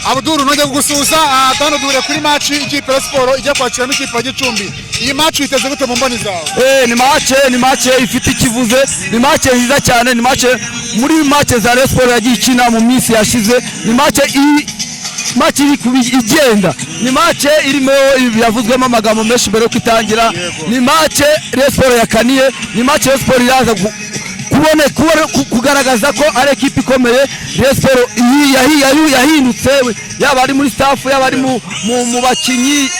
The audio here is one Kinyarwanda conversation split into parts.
Abdul, nongeye kugusuhuza. Hano duhure kuri match ikipe ya Sport ijya kwakira n'ikipe ya Gicumbi. Iyi match uyiteze gute mu mboni zawe? Ni match ifite ikivuze, ni match nziza cyane, ni match muri match za Rayon Sport yagiye ikina mu minsi yashize, ni match iri igenda, ni match irimo yavuzwemo amagambo menshi mbere yuko itangira. Ni match Rayon Sport yakaniye, ni match Rayon Sport iraza kugaragaza ko ari ekipe ikomeye. Rayon Sport yahindutse, yaba ari muri staff, yaba ari mu bakinnyi,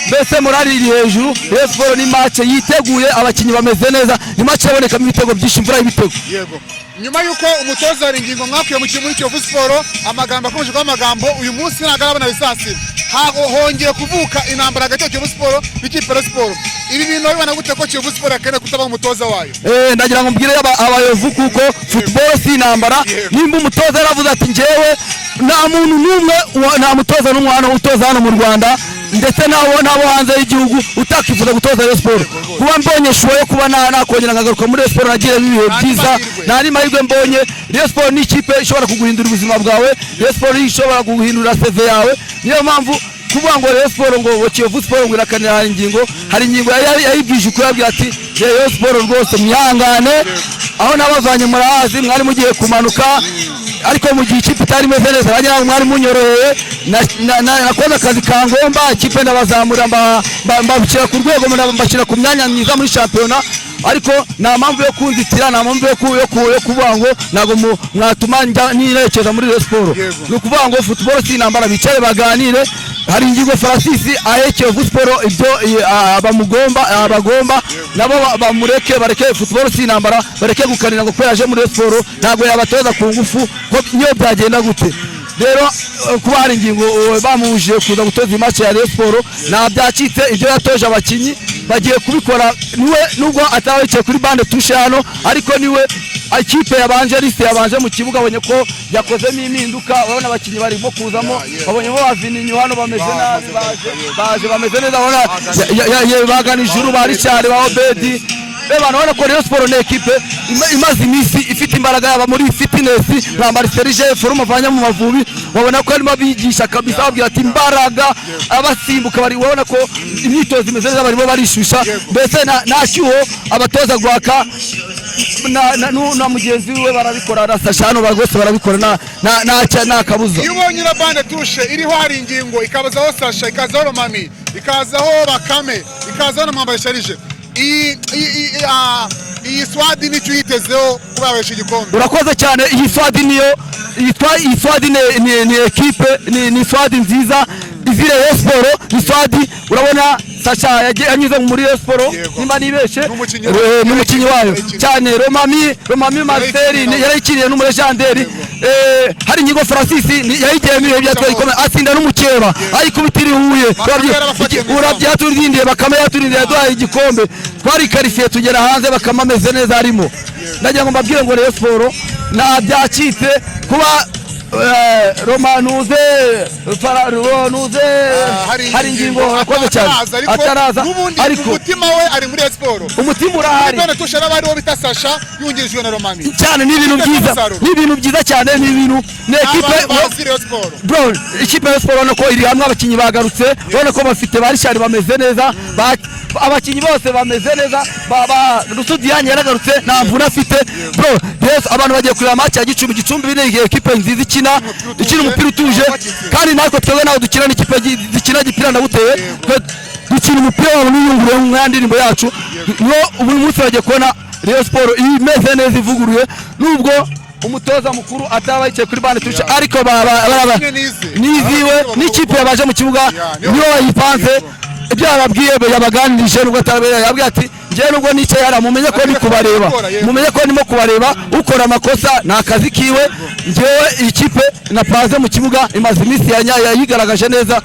mbese morali iri hejuru. Rayon Sport ni match yiteguye, abakinnyi bameze neza, ni match yabonekamo ibitego byinshi, imvura y'ibitego. Yego, nyuma y'uko umutoza hari ingingo mwakuye mu muri Kiyovu Sport, amagambo akomeje kuba amagambo, uyu munsi ntabwo arabona lisansi, hongeye kuvuka intambara hagati ya Kiyovu Sport n'ikipe ya Sport. Ibi bintu babibona gute, ko Kiyovu Sport yakeneye kutaba umutoza wayo? Ndagira ngo mbwire abayovu kuko football si intambara. Nimba umutoza yaravuze ati njyewe nta muntu n'umwe nta mutoza n'umwe hano utoza hano mu Rwanda, ndetse n'abo hanze y'igihugu utakifuza gutoza Rayon Sport, kuba mbonye choix yo kuba nakongera nkagaruka muri Rayon Sport, nagiremo ibihe Nta byiza, n'amahirwe. Nta n'amahirwe mbonye. Rayon Sport ni ikipe ishobora kuguhindura ubuzima bwawe, Rayon Sport ishobora kuguhindura CV yawe. Niyo mpamvu kuvuga ngo Rayon Sport, ngo Kiyovu Sport ngo irakanira hari ingingo yayibwije ukuri, yabwira ati: "Rayon Sport rwose mwihangane, aho nabavanye murahazi, mwari mugiye kumanuka, ariko mu gihe ikipe itari imeze neza, wagira ngo mwari munyoroheye. Nakoze akazi ka ngomba, ikipe ndabazamura, mbashyira ku rwego, mbashyira ku myanya myiza muri shampiyona, ariko nta mpamvu yo kunzitira, nta mpamvu yo kuvuga ngo ntabwo mwatuma njya nirekeza muri Rayon Sport." Ni ukuvuga ngo football si intambara, bicare baganire. Hari ingingo Francis ahe Kiyovu Sport ibyo bamugomba, bagomba nabo bamureke, bareke, football si intambara, bareke gukanira ngo kubera aje muri Rayon Sport ntabwo yabatoza ku ngufu, ko niyo byagenda gute. Rero kuba hari ingingo bamubujije kuza gutoza match ya Rayon Sport, nta byacitse. Ibyo yatoje abakinnyi bagiye kubikora. Niwe, nubwo ataba yicaye kuri banc de touche hano, ariko niwe ikipe yabanje, liste yabanje mu kibuga. Abonye ko yakozemo impinduka, urabona abakinnyi barimo kuzamo, babonyemo ba Vininyu hano bameze nabi, baje bameze neza, urabona bagana ijuru, ba Richard, ba Obedi. Reba, urabona ko Rayon Sport ni ekipe imaze iminsi ifite imbaraga, yaba muri fitness, nka Marcel forme avanye mu Mavubi, babona ko arimo abigisha kabisa, babwira ati imbaraga, abasimbuka bari, urabona ko imyitozo imeze neza, barimo barishusha. Mbese nta cyuho abatoza gwaka na mugenzi we barabikora, na Sasha hano bose barabikora, nta kabuza. Iyo ubonye ino banc de touche iriho hari ingingo, ikazaho Sasha, ikazaho Romami, ikazaho Bakame, ikazaho na Mwambari Sharije, iyi squad nicyo uyitezeho kuba yabahesha igikombe? Urakoze cyane. Iyi squad niyo iyi squad ni ekipe, ni squad nziza izire Rayon Sport. Ni squad, urabona Sasha yanyuze muri Rayon Sport, nimba nibeshe. N'umukinnyi wayo, n'umukinnyi wayo Yarayikiniye. cyane. Romami Marcel nawe. Yarayikiniye n'umulegenderi. Hari ingingo Francis yayigiyemo ibihe byatwaye igikombe, atsinda n'umukeba, ayikubitira i Huye. Bakame yarabafatiye mu izamu. Urabye, yaturindiye, Bakame yaturindiye, yaduhaye igikombe, twarikarifiye tugera hanze, Bakame ameze neza arimo. Ndagira ngo mbabwire ngo Rayon Sport nta byacitse. Kuba Romanuze Ronuze hari ingingo, urakoze cyane. Ataraza, ariko ataraza n'ubundi ariko umutima we ari muri siporo. Umutima urahari. Banc de touche n'abariho bita Sasha yungirijwe na Romami. Cyane, ni ibintu Ifite byiza. umusaruro. Ni ibintu byiza cyane, ni ibintu, ni ekipe Abantu bazi Rayon Sport. Bro, ikipe ya siporo urabona ko iri hamwe, abakinnyi bagarutse, urabona ko bafite ba Richard bameze neza, abakinnyi bose bameze neza, Rusudiyani yaragarutse, nta mvune afite. Bro, rero abantu bagiye kureba match ya Gicumbi. Gicumbi ni ekipe nziza ikina umupira utuje, kandi natwe twebwe nawe dukina n'ikipe zikina gipira ndaguteye, twe dukina umupira wabo n'iyunguruye mu ndirimbo yacu. Niyo ubu munsi bagiye kubona Rayon Sport imeze neza, ivuguruye, nubwo umutoza mukuru ataba yicaye kuri banc de touche, ariko Kimwe n'ize. niziwe n'ikipe yabaje mu kibuga, niyo bayipanze. Ibyo yababwiye, yabaganirije, nubwo atabera, yababwiye ati: "Njyewe nubwo nicaye hariya, mumenye ko ndi kubareba, mumenye ko ndimo kubareba, ukora amakosa ni akazi kiwe. Njyewe ikipe napanze mu kibuga imaze iminsi yayigaragaje neza,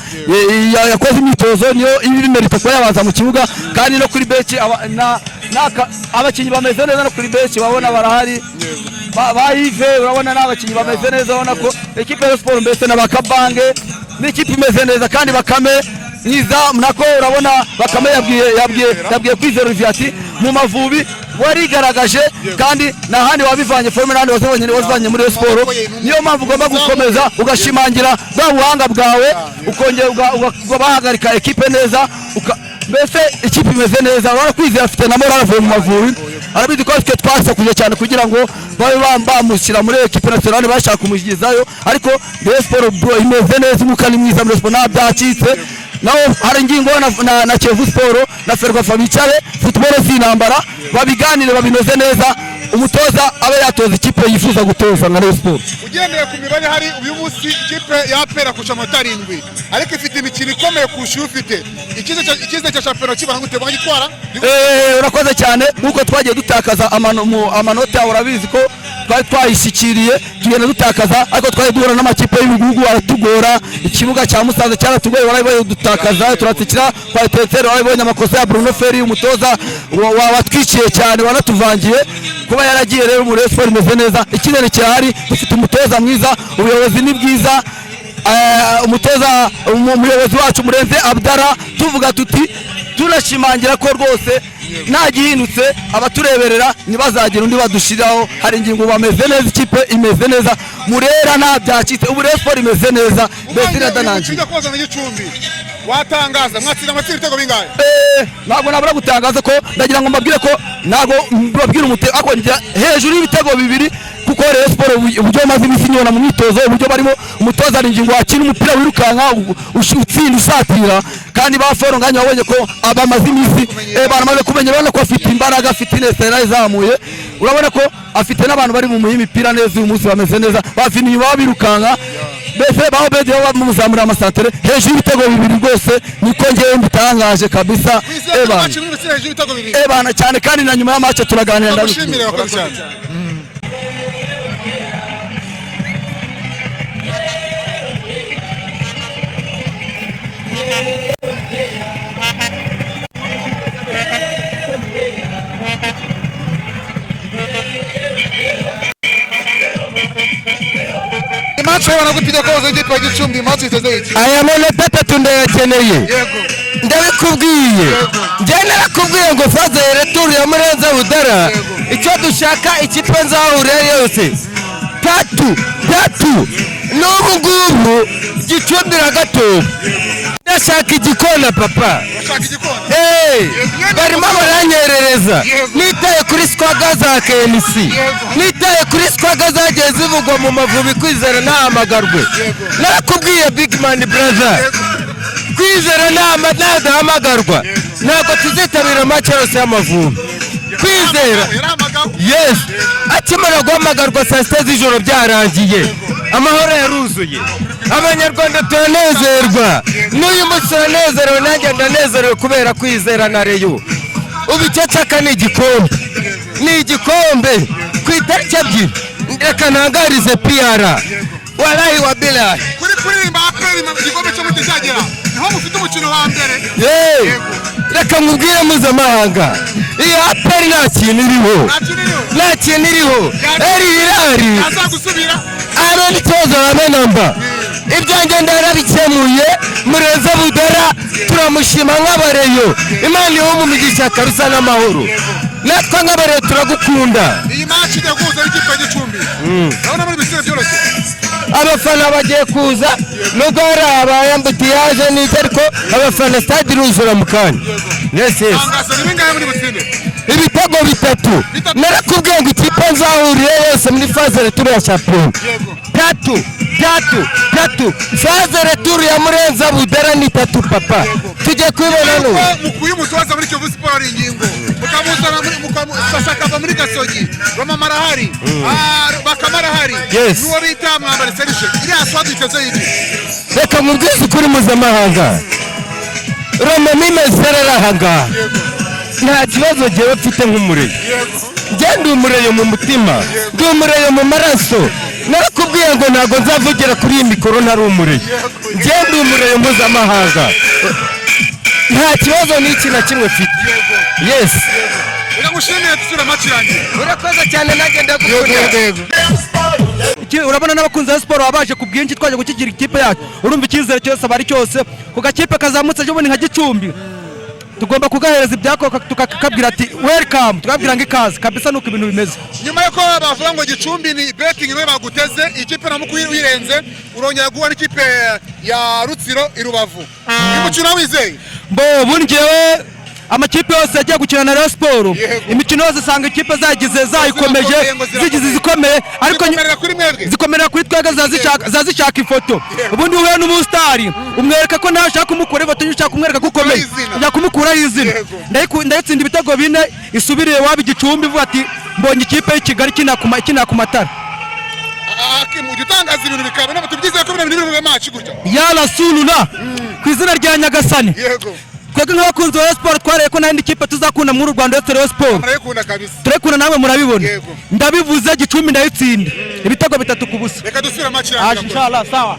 yakoze imyitozo, niyo iba ibimerita kuba yabanza mu kibuga." Kandi no kuri bench abakinnyi bameze neza, no kuri bench babona barahari, ba Yves, urabona ni abakinnyi bameze neza. Urabona ko ekipe ya siporo mbese na Bakabange ni ikipe imeze neza, kandi Bakame mwiza nako, urabona Bakame yabwiye Kwizera Olivier ati mu Mavubi Warigaragaje kandi nta handi wabivanye, forme n'ahandi wazibonye, wazivanye muri Rayon Sport. Niyo mpamvu ugomba gukomeza ugashimangira bwa buhanga bwawe, ukongera ugabahagarika ekipe neza, mbese ikipe imeze neza. Urabona Kwizera afite na morale, avuye mu Mavubi, arabizi ko twe twasakuje cyane kugira ngo babe bamushyira muri équipe nationale, bashaka kumushyizayo. Ariko Rayon Sport, bro, imeze neza, umwuka ni mwiza muri Rayon Sport, nta byacitse. Naho hari ingingo na Kiyovu Sport na Ferwafa bicare, football si intambara, babiganire, babinoze neza, umutoza abe yatoza ikipe yifuza gutoza nka Rayon Sport. Ugendeye ku mibare hari uyu munsi, ikipe ya APR kurusha amanota 7, ariko ifite imikino ikomeye kurusha iyo ufite. Icyizere cya shampiyona kibana gute? Bagitwara? Urakoze cyane. Nk'uko twagiye dutakaza amanota, urabizi ko twari twayishyikiriye, tugenda dutakaza, ariko twari duhura n'amakipe y'ibihugu aratugora. Ikibuga cya Musanze cyaratugoye, warabibonye, dutakaza, turatsikira kwa Etincelles. Warabibonye amakosa ya Bruno Ferry, umutoza watwiciye cyane, wanatuvangiye kuba yaragiye. Rero muri Rayon Sport imeze neza, icyizere kirahari, dufite umutoza mwiza, ubuyobozi ni bwiza. Umutoza, umuyobozi wacu Murenze Abdara, tuvuga tuti tunashimangira ko rwose nta gihindutse, abatureberera ntibazagira undi badushyiraho. Hari ingingo, bameze neza, ikipe imeze neza, Murera nta byacitse, ubu Rayon Sport imeze neza, mbese iradanangiye. Ujya kubaza na Gicumbi, watangaza mwatsinda amatsinda ibitego bingahe? Ntabwo nabura gutangaza ko ndagira ngo mbabwire ko ntabwo mbabwira umutego, ariko ngira hejuru y'ibitego 2, kuko Rayon Sport uburyo bamaze iminsi nyibona mu myitozo, uburyo barimo, umutoza hari ingingo wakina umupira wirukanka, utsinda usatira, kandi ba Foro nganya wabonye ko abamaze iminsi baramaze kumenya, urabona ko afite imbaraga, afite inesa yarayizamuye, urabona ko afite n'abantu bari mu muha imipira neza. Uyu munsi bameze neza, bafite inyuma birukanka, mbese ba Obedi bamuzamurira amasantere hejuru y'ibitego 2 rwose, niko ngewe mbitangaje kabisa. Wizeye ko Ebana match muri gutsinda hejuru y'ibitego 2? Ebana cyane, kandi na nyuma ya match turaganira. Ndagushimire, wakoze cyane. Match urabona ko ifite koza ikipe ya Gicumbi, match iteze iki? Aya manota 3 ndayakeneye. Ndabikubwiye, njye narakubwiye ngo phase retour ya Murenza Budara, icyo dushaka, ikipe nzahurira yose tatu tatu. N'ubu ngubu Gicumbi na Gatovu, ndashaka igikona, papa. Urashaka igikona? Hey, barimo baranyerereza. Nitaye kuri squad za KNC, nitaye kuri squad zagiye zivugwa mu Mavubi, Kwizera ntahamagarwe. Narakubwiye, big man brother, Kwizera ntadahamagarwa ntabwo tuzitabira match yose y'Amavubi. Kwizera Yarahamagawe. Yes, akimara guhamagarwa saa 6 z'ijoro byarangiye, amahoro yaruzuye, Abanyarwanda turanezerwa. N'uyu munsi turanezerewe, nanjye ndanezerewe kubera Kwizera na Rayon. Ubu icyo nshaka ni igikombe, ni igikombe ku itariki 2. Reka ntangarize piyara, walahi wa bilahi. Kuri kuririmba APR igikombe cyo mutazagera niho mufite umukino wa mbere. Yeee, reka nkubwire mpuzamahanga, iyi APR nta kintu iriho. Nta kintu iriho. Nta kintu iriho, Eri Hilal. Azagusubira. Habe n'ikibazo, habe namba, ibyanjye ndarabikemuye. Mureze Budara turamushima nk'abareyo, Imana iwe mu migisha kabisa n'amahoro, natwe nk'abareyo turagukunda. Iyi match ijya guhuza n'ikipe ya Gicumbi, urabona muri ibisubizo byoroshye? Abafana bagiye kuza, nubwo hari abaye embouteillage n'icyo, ariko abafana, stade iruzura mu kanya. Yes. Tangazo ni bingahe muri butsinde? Ibitego 3. Narakubwiye ngo ikipe nzahuriye yose muri phase retour ya shampiyona, tatu tatu tatu. Phase retour ya Murenza Budara ni tatu, papa, tujye kubibona n'ubu. Yuko mukuye umutoza muri Kiyovu Sport ari ingingo, mukamuzana muri Sasa akava muri Gasogi, Roma arahari, Bakame arahari, n'uwo bita Mwambari Serge, iriya squad iteze iki? Reka mubwize ukuri mpuzamahanga, Roma nimezere ari ahangaha, nta kibazo ngewe mfite nk'umureyo. Njye ndi umureyo mu mutima, ndi umureyo mu maraso. Narakubwiye ngo ntabwo nzavugira kuri iyi mikoro ntari umureyo. Njye ndi umureyo mpuzamahanga, nta kibazo n'iki na kimwe mfite. Yes. Reka ngushimire, dusubire match irangiye. Urakoze cyane, nanjye ndagukunda. Urabona n'abakunzi ba siporo baba baje ku bwinshi, twaje gushyigikira ikipe yacu. Urumva icyizere cyose aba ari cyose ku gakipe kazamutse ejo bundi nka Gicumbi. Tugomba kugahereza ibyako, tukakabwira ati "Welcome", tukabwira ngo ikaze kabisa, nuko ibintu bimeze. Nyuma y'uko bavuga ngo Gicumbi ni betting niwe baguteze, ikipe na Mukura uyirenze, urongera guhura n'ikipe ya Rutsiro i Rubavu, ni mukino wizeye? Mbo ubundi njyewe amakipe yose yagiye gukina na Rayon Sport, imikino yose usanga ikipe zagize zayikomeje, Zirakomeye ngo zirakomeye. zigize zikomeye, ariko Zikomerera kuri mwebwe. Zikomerera kuri twebwe, ziba zishaka ifoto. Ubundi uhuye n'umusitari, umwereka ko nawe ushaka kumukura ifoto, ushaka kumwereka ko ukomeye. Izina. Ujya kumukuraho izina. Ndayitsinda ibitego 4, isubiriye iwabo Igicumbi ivuga ati "Mbonye ikipe y'i Kigali ikina ku matara." Ujya utangaza ibintu bikaba, ntabwo tubyizeye ko bino bintu biri bube match gutya. Ya Rasulullah, ku izina rya Nyagasani. Twebwe nk'abakunzi ba Rayon Sport twareye ko nta yindi kipe tuzakunda muri uru Rwanda uretse Rayon Sport. Murayikunda kabisa. Turekuna namwe murabibona. Ndabivuze, Gicumbi ndayitsinda ibitego 3-0. Reka dusubire match Aje. irangira. Inshallah, sawa.